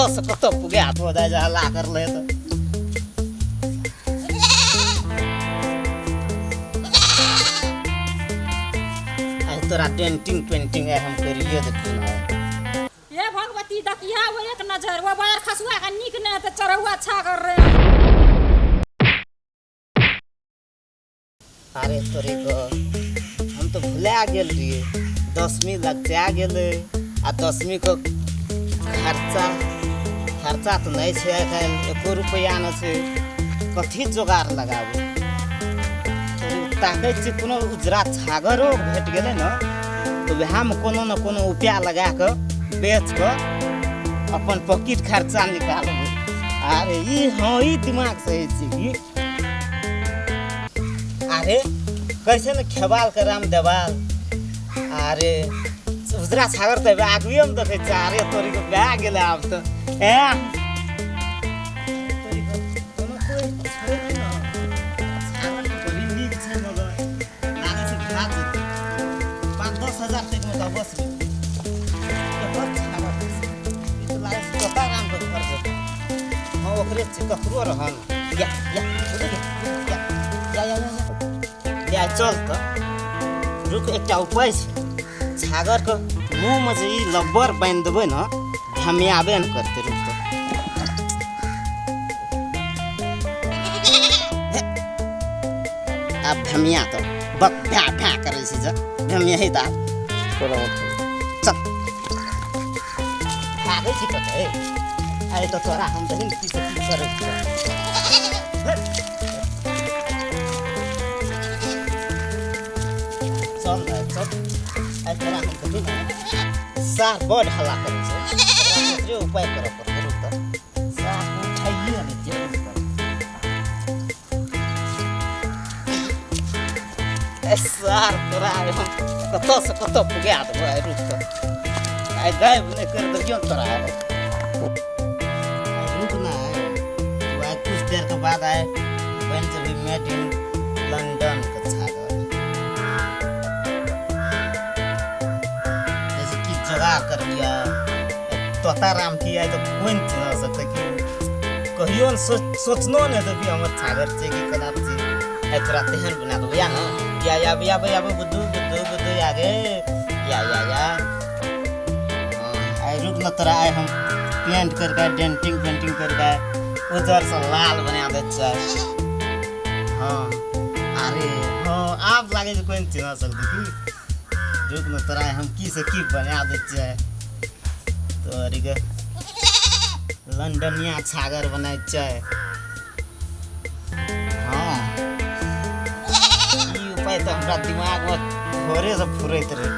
कतऽ से कतऽ पुगा दो दाइ जे हल्ला करले तऽ। आइ तोरा डेंटिंग पेंटिंग आइ हम करिए देथिन आइ। हे भगवती, दकिया वो एक नजर वो बाजार खसुआ के नीक नहीं तो चढ़ौआ छागर रे। अरे तोरे को हम तो भुला गेल रहिए, 10वीं लगचा गेलै आ 10वीं को खर्चा खर्चा तऽ नहि छै एखन, एको रुपैआ नहि छै, कथी जोगाड़ लगाबू। ताकै छी कोनो उजरा छागरो भेट गेलै ने तऽ वएहमे कोनो ने कोनो उपाय लगा कऽ बेच कऽ अपन पॉकेट खर्चा निकालबै। अरे ई हँ ई दिमाग सही छै की। अरे कैसे ने खेबाल के राम देवाल। अरे उजरा छागर तऽ आगुए मे देखै छियै। अरे तोरी के भए गेलै आब तऽ। ए तोरी के कोनो कोइ छै नहि ने। छागर तऽ बड़ी नीक छै, मगर लागै छै भए जेतै 5-10 हजार तक मे तऽ बस। एकर छागर ई तऽ लागै छै तोता राम के घर जेतै। हँ ओकरे छै, ककरो रहन। या या या या या या या चल तऽ रुक, एकटा उपाय छै। छागरके मुँहमे जे ई लब्बर बान्हि देबै ने, धमियाबे ने करतै। रुक तऽ, आब धमिया तऽ बक भ्या भ्या करै छै, जे धमिया तऽ आब चल भागै छी कतऽ। आइ तऽ तोरा हम दही की से की करै छी। चल ने चल, आइ तोरा हम कही ने। सार बड हल्ला करै छै, ओकरा दोसरे उपाय करऽ पड़तै। रुक तऽ, सार उठाइए ने छियै। रुक तऽ, सार तोरा आइ हम कतऽ से कतऽ पुगा देबो आइ। रुक तऽ, आइ गायब नहि करि देलियौ ने तोरा आइ। रुक ना, आइ तू आइ कुछ देर के बाद आइ बनि जेबही मेड इन लंडन के छागर। जैसे कि जोगाड़ कर लिया तोता राम की, आइ तऽ कोइ नहि चिन्ह सकतै कि कहियो ने सोचनो नहि हेतै कि हमर छागर छै कि केना छै। आइ तोरा तेहन बना देबो। या ने या या या या बुद्धू बुद्धू बुद्धू या गे या या या। हाँ, आइ रुक न, तोरा आइ हम पेंट करके डेंटिंग पेंटिंग करके उजर से लाल बना दै छै। हाँ अरे हाँ, आब लागै छै कोइ नहि चिन्ह सकतै की। रुक न, तोरा आइ हम की से की बना दै छियै। तोरी के लंडनिया छागर बनाइ छै। हाँ ई उपाय तऽ हमरा दिमागमे भोरेसँ फुरैत रहै,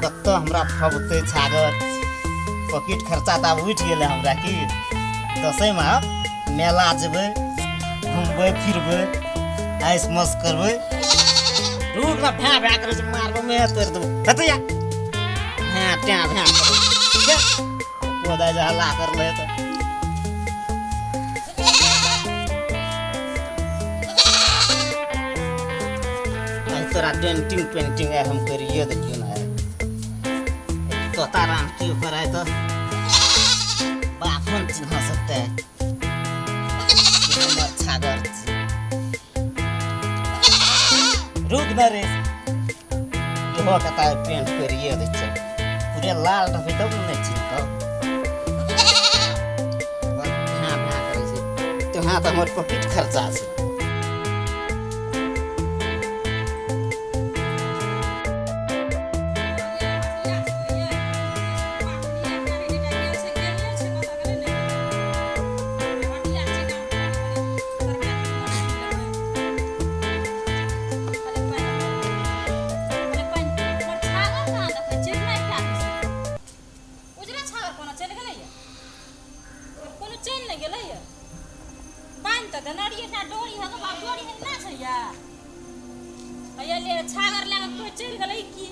कतऽ हमरा फबतै छागर। पॉकेट खर्चा तऽ आब उठि गेलै हमरा की। दसैमे आब मेला जेबै, घुमबै फिरबै, ऐश मस्त करबै। रुक ना, भैं भैं करै छै, मारबो मेह तोड़ि देबो। हेतै या भैं ट्याँ भैं करै कोदाइ जे हल्ला करलै तऽ। आइ तोरा डेंटिंग पेंटिंग आइ हम करिए देलियौ ने। आइ तोता राम की ओकर आइ तऽ बापो ने चिन्ह सकतै कि हमर छागर छी। रुक न रे, इहो कता पेंट करिए दै छै, पूरे लाल रहबै तब ने नहि चिन्हतौ। बस भैं भैं करै छै तऽ तऽ हमर पॉकेट खर्चा छै। उजरा छागर कोना चलि गेलैया? कोनो चलि नहि गेलैया, बान्हि तऽ देने रहियै एकटा डोरी है बाप, डोरी है ना छै या हैया ले छागर लए कऽ कोइ चलि गेलै की?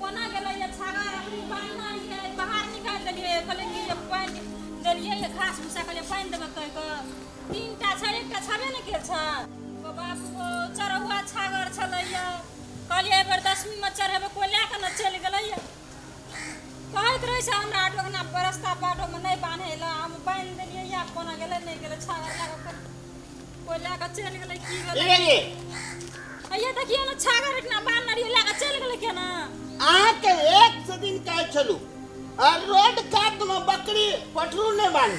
कोना गेलैया छागर? अखनी बान्हने रहियै, बाहर निकालि देलियै, कहलियै कि जे पानि देलियै घास भूसा, कहलियै पानि देबै कहि कऽ। 3टा छै, एकटा छेबे नहि केल छै। ओ बाप, ओ चढ़ौआ छागर छलैया, कहलियै एहि बेर दसमीमे चढ़ेबै, कोइ लए कऽ ने चलि गेलैया। कहैत रहै छै हमरा आटो ना रस्ता बाटोमे नहि बान्है लए, हम बान्हि देलियै। या कोना गेलै नहि गेलै, छागर लए कऽ कोइ लए कऽ चलि गेलै की गेलै। हैया देखियौ ने, छागर इतना बान्हने रहियै, लए कऽ चलि गेलै केना? अहाँके एक से दिन कहै छलू आ रोड कातमे बकरी पटरू नहि बान्ही।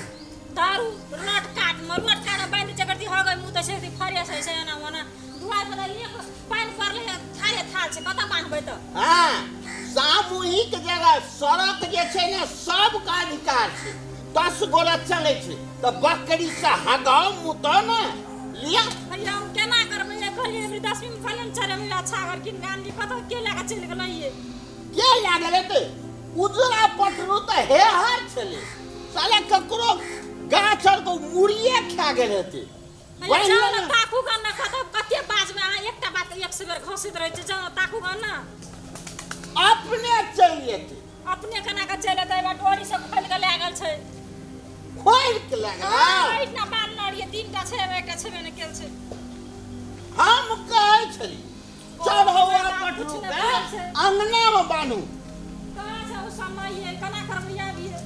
दारू रोड काटमे, रोड काटमे बान्हि दै छै, जकर हगै मुँह तऽ से फरेस होइ छै एना ओना। दुआरि पर एक पानि पड़लै, थारे थाल छै, कतऽ बान्हबै तऽ? हँ, सामूहिक जगह सड़क जे छै ने, सबके अधिकार छै। 10 गोरा चलै छै तऽ बकरी से हगाउ मुतौ ने लिअ। भैया, हम केना करबै? कहलियै अबरी दसवीं में कहलियै चले भैया, छागर कीन कऽ आनली, कतऽ के लए कऽ चलि गेलै? के लए गेलै तऽ उजरा पटरू तऽ हेहर छलै, साला ककरो गाछ आर के मुड़िए खा गेल हेतै। भैया, जाउ ने ताकू गन ने, कतऽ कते बाजबै अहाँ? एकटा बात 100 बेर घसैत रहै छै। जाउ ने ताकू गन ने। अपने चलि जेतै। अपने केना कऽ चलि एतै? डोरी सब खोलि कऽ लए गेल छै। खोलि कऽ लए गेल? एहिठिना बान्हने रहियै, 3टा छै, एकटा छेबे नहि कयल छै। हम कहै छली चढ़ौआ पटरू के अंगना में बान्हू। कहाँ छै ओ समय? ये केना करबै आबिये,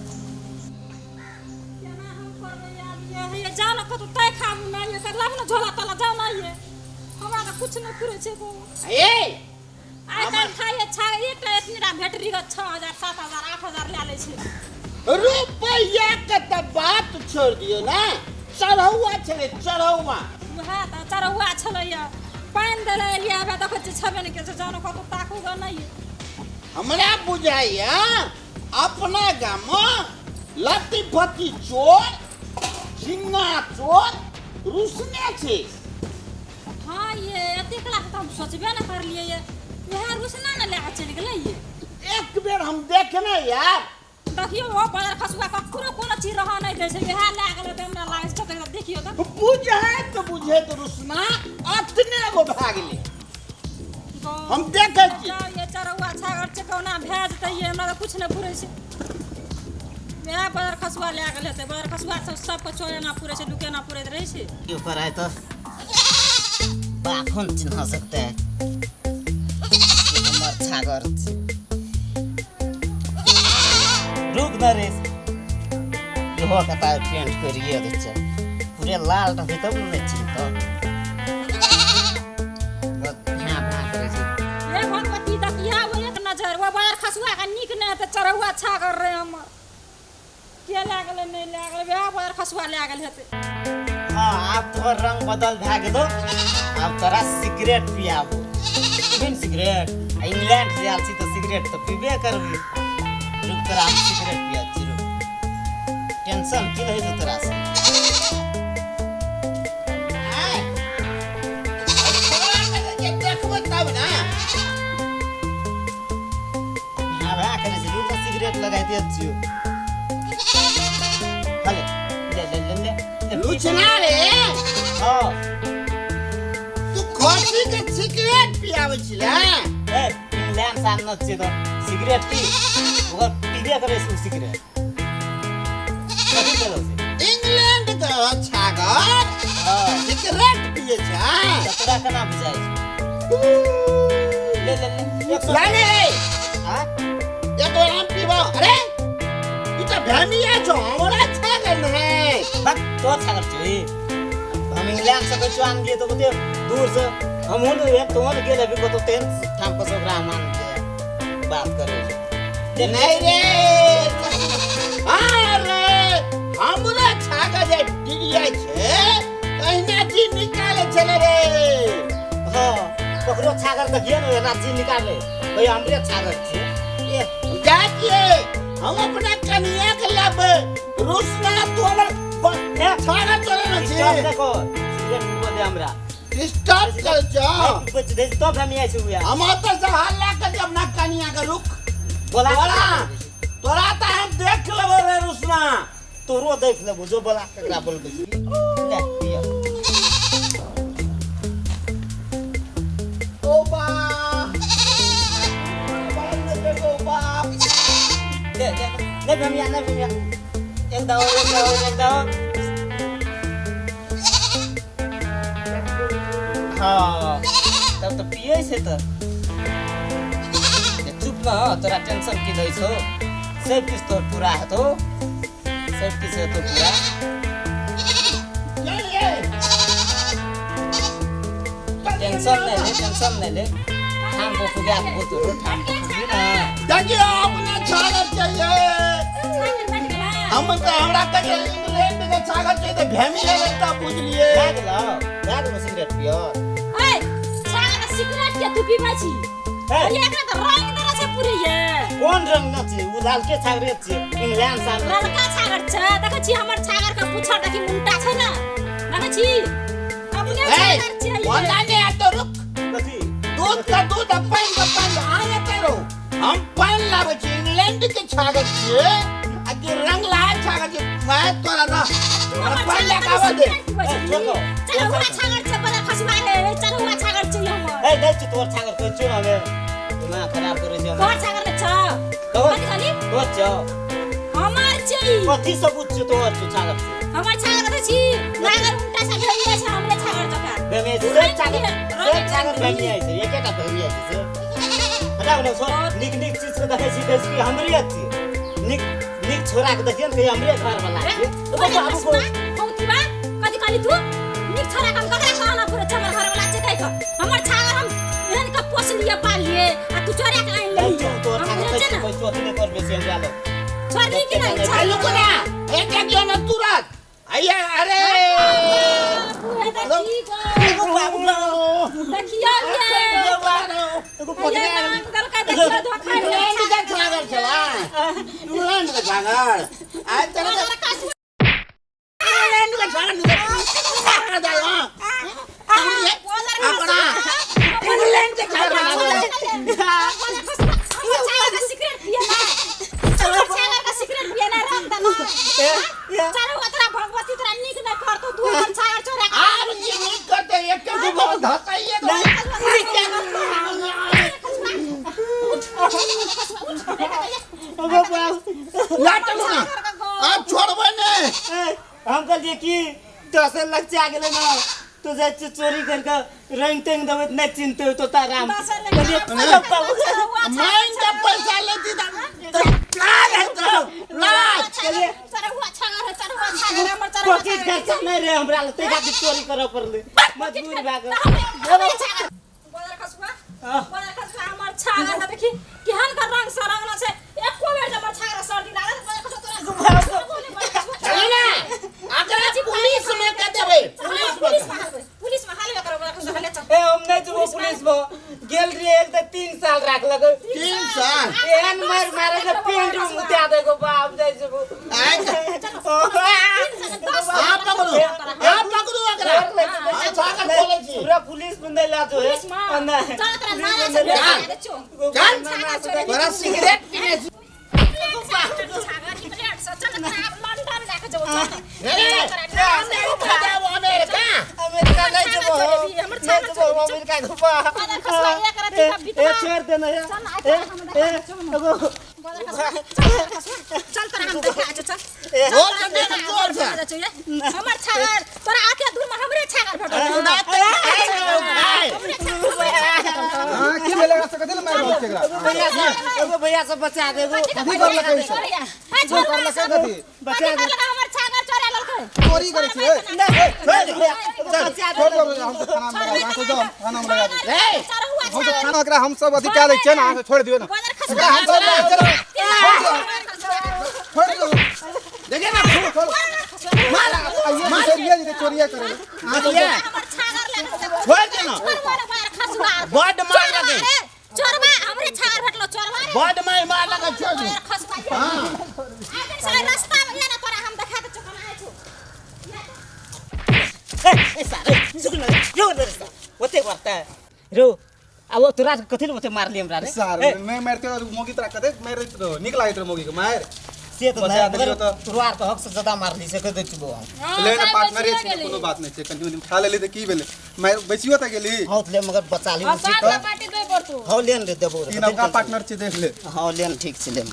केना हम करबै आबिये? हैया जाउ ने कतौ तय खाबू नहि ये, तऽ लाबू ने झोला तोला, जाउ ने। ये हमरा तऽ किछु नहि फुरै छै गो। ए, आइ काल्हि खाइए छा एकटा एतनीटा भेटरी 6000, 7000, 8000 लए लै छै। रुपैया के तऽ बात छोड़ि दियौ ने, चढ़ौआ छलै चढ़ौआ। उएह तऽ चढ़ौआ छलैया, पानि देले एलियै, आबे देखै छियै छेबे नहि करै छै। जाउ ने कतौ ताकू गऽ नहि। हमरा बुझाइया अपना गाम लत्ती फत्ती चोर, झिंगा चोर रुसने छै। हाँ ये, एतेक लाख तऽ हम सोचबे नहि करलियै, ये उएह रुसना ने लए कऽ चलि गेलै ये। एक बेर हम देखने यार। देखियौ, ओ बदर खसुआ ककरो कोनो चीज रहऽ नहि दै छै, इएह लए गेलै तऽ हमरा लागै छै। देखियौ तऽ। बुझैत बुझैत रुसना अतने गो भए गेलै, हम देखै छी। ये चरौआ छागर छै, कहुना भए जेतै ये, हमरा तऽ किछु नहि फुरै छै। इएह बदर खसुआ लए गेल हेतै। बदर खसुआ सब सबके चोरेना फुरै छै, लुकेना फुरैत रहै छै। ऊपर आए तो बाखन चिन्ह सकते हैं हमर छागर छै। रुक न रे, इहो कता पेंट करिए दै छै, पूरे लाल रहतै तब ने चिन्हतौ। भाँ भाँ करै छै। हे भगवती, देखिया ओ एक नजर ओ बदर खसुआ के, नीक नहि हेतै। चरौआ छागर रहे हमर, के लए गेलै नहि लए गेलै? वएह बदर खसुआ लए गेल हेतै। हाँ, आब तोहर रंग बदल भए गेलो, आब तोरा सिगरेट पियाबो। पीबही ने सिगरेट? आ इंग्लैंड से आयल छी तऽ सिगरेट तऽ पीबे करबी। रुक, तोरा हम सिगरेट पिया छी, रुक। टेंशन की रहै छौ तोरा से? आँय? जे देखबै तब ने। हाँ, भए करै छै, रुक ने, सिगरेट लगाइ दे छियौ। हले, ले ले ले ले ले, पी। लुचना रे। हाँ। तू खसी के सिगरेट पियाबै छिले? ए, इंग्लैंड से आनल छियै तऽ सिगरेट की ओकर पीबे करै छै ओ सिगरेट। कथी केलौ से? इंग्लैंड के छागर सिगरेट पिए छै? तऽ तोरा केना बुझाइ छौ? ले ले ले, एक सौ। लाने रे। हाँ? एक बार हम पीबो। अरे, ई तऽ भेमिया छौ, हमरा छागर नहीं। बक, तो छागर छै। हम इंग्लैंड से कहै छियौ आनलियै तऽ ओते दूर से हमहूँ ने एक तो ने गेल अभी कतौ तेहन ठाम पर से ओकरा हम आनलियै, बात करै छै। ले। नहीं रे, अरे हमरा छागर जे डिरिया छै तहिना जी निकाले छले रे। हाँ, ककरो छागर देखिए ने एना जी निकाले, भैया हमरे छागर छियै। ए। जाइ छियै हम अपना कनिया के लाबे। रुसना, तू हमर छागर चले ने छी। स्टॉप देखो, सिगरेट पीबो दे हमरा। डिस्टर्ब कर जा। नहीं पीबै छै, तब हम आई छै उएह। हम ओतऽ से हल्ला कर के अपना कनिया के, रुक। बोला। तोरा तोरा तऽ हम देख लेबो रे रुसना। तोरो देख लेबो, जो बोला केकरा बोलबै छी। ले पिय। ओ बा, ओ बाप। ले ले ले, भमिया ले भमिया, एक दाओ, एक दाओ, एक दाओ। हाँ, तब तऽ पियै छै तऽ ए, चुप न, तोरा टेंशन की दै छौ? सब किछु तोहर पूरा हेतौ, सब किछु हेतौ पूरा। टेंशन नहीं ले, टेंशन नहीं ले। ठाम पर पुगा देबो तोरो, ठाम पर पुगी ना। देखियो अपना छागर चाहिए। हम तो हमरा कहियो इंग्लैंड के छागर चाहिए तो भेमी लेबै त बुझलिए। भए गेलौ, भए गेलौ सिगरेट पियर। ए छागर सिगरेट के तू पीबै छी? हे। अरे एकरा त रंग देने छै पूरे ये। कोन रंग न छै? उ लालके छागरे छै, इंग्लैंड छागर। ललका छागर छै। देखै छी हमर छागर के पूछर देखी मुंटा छै ना, देखै छी अपने ए छागर छै ये। बोला ने आ तो रुक। कथी? दूध का दूध आ पानि का पानि आने करो। हम पानि लाबै छी, इंग्लैंड के छागर छियै आ कि रंग लाल छागर छै। मैं तोरा रह तू हमर पानि लए छागर के आबऽ दे। सिगरेट पीबै ए, छी? छोड़ो। चरहुआ छागर छै, बड़ा खसुआ रे, चरहुआ छागर छै हमर। ए नै छै तोहर छागर, कहै छियौ हमे दिमाग खराब करै छै हमर। तोहर छागर ने छौ? तोहर कथी कहली? तोहर छौ। हमर छै ई। कथी सबूत छै तोहर छौ छागर छै? हमर छागर देखै छी नागर उल्टा सा भेलिए छै हमरे छागर जकाँ। भेमिया छै सब छागर, सब छागर भेमिया छै, एकेटा भेमिया छै से। हटाउ ने छोड़। नीक नीक चीज के देखै छी, कहै छी कि हमरे अथी नीक नीक छोरा के देखियौ ने, कहियो हमरे घर वाला रे, छै। तू बजा खसुआ, हौतिबा, कथी कहली तू? नीक छोरा के हम ककरा कहना पूरे छै हमर घरवाला छै कहि कऽ। हमर छागर हम एहन कऽ पोसलिए पाललिए आ तू चोरा के आनि कहै लेली। छियौ तोहर हम छागर, बुझै कहै छियै छियौ ने। कहै छियौ अथी नहि कर बेसी हमरा लग। छोड़ली कि नहि? ए छोड़। रुको ना, ए देखियो ना तुरंत आइए। अरे बाबू हे देखी गो। एगो बाबू देखियो ये। एगो ये पकड़ा रंग दलका देखियो धोखा रे। इंग्लैंड के छागर छला, इंग्लैंड के छागर आइ तोरा बड़ा खसुआ। इंग्लैंड के छागर निकल जाय। हां अपना इंग्लैंड के छागर बना दे। आब जे नीक करते एक के दू गो धसाइए दो। एगो बाबू ला चलू ना, आब छोड़बै ने। ए, हम कहलिए कि 10 लाख आ गेलै ना तो जाइ छियै चोरी करि कऽ रंग तंग देबै तऽ नहि चिन्हतै तोता राम। कहलिए बाबू मांग के पैसा लेती त लाज हेतौ, लाज। पॉकेट खर्चा नहि रहै हमरा लग, ताहि खातिर चोरी करऽ पड़लै, मजबूरी भए गेल। हमर छागर देखी केहन का रंग से रंगल छै। एको बेर जे हमर छागर सर्दी लागल चलू ना, अकरा पुलिस में के देबै, पुलिस में। पुलिस में हालबै, पुलिस में हालबै करो। हले चल। ए हम नहि जेबो पुलिस में, गेल रहियै तऽ 3 साल राखलक। 3 साल एहन मारि मारे जे पेंट में मुता देगो बाप, जाइ जेबो। आइ आ पकड़ू, आ पकड़ू अकरा। हम छागर खोलै छी। पूरा पुलिस में नहि ला जो है। पुलिस में नहि। चल तोरा नाला से चल। भेज दे छौ। चल। तोरा सिगरेट पीने छी। रे, अमेरिका जाबो, अमेरिका। अमेरिका नहि जेबो हम, नहि जेबो हम अमेरिका घुमा। ए छोड़ दे ना यार। ए ए एगो चल तोरा हम देखा छौ, चल। जोर से दे ना, जोर से। हमर छागर तोरा आके दूर में हमरे छागर भेटल। आइ। हाँ की भेलै एकरा सबके? कथी लए मारि रहल छै एकरा? एगो भैया से, एगो भैया से बचा दे एगो। कथी करलकै ई सब? करलकै कथी? बचा दे। हमर छागर चोरा ललकै। चोरी करै छियै? नहीं भैया, एगो बचा दे। छोड़ दो, हम सब थाना में लगा देब। अहाँ सब जाउ, थाना में लगा देब। रे हम सब थाना एकरा हम सब अथी कए दै छियै ने, अहाँ सब छोड़ि दियौ ने एकरा। हम सब चलो, छोड़ दियौ। देखे ना। छोड़। मार। आइए चोरिया जेतै, चोरिया करै अहाँ सब। मारिए। छोड़ दे ना। बड मार लगे। चोरबा हमरे छागर भेटलो, चोरबा रे। बड मार मार लगे, छोड़ दे। खसुआ हाँ। आइ रास्ता में ना तोरा हम देखा दे छौ कना आइ छौ। ए ए सारे सुन ना यो दरस्ता ओते मारता है रो। अब वो तोरा कथी ले ओते मारली हमरा रे? सार ए, नहि मारिते तऽ मौगी तोरा कतेक मारैत रहो, नीक लागैत रहो मौगी के मारि। से तो बचा नहीं देलियौ मगर तऽ। तोरा तो हक से ज्यादा मारली से कह दै छिबो हम। ले ने, पार्टनरे छै, कोनो बात नहि छै। कनि मनि खा लेली तऽ की भेलै? मारि बचियो तऽ गेली। हाँ ले, मगर बचा ली। सात पार्टी दे पड़तौ। हाँ लेन रे, देबो रे। ई नवका पार्टनर छै, देख ले। हाँ लेन, ठीक छै लेन।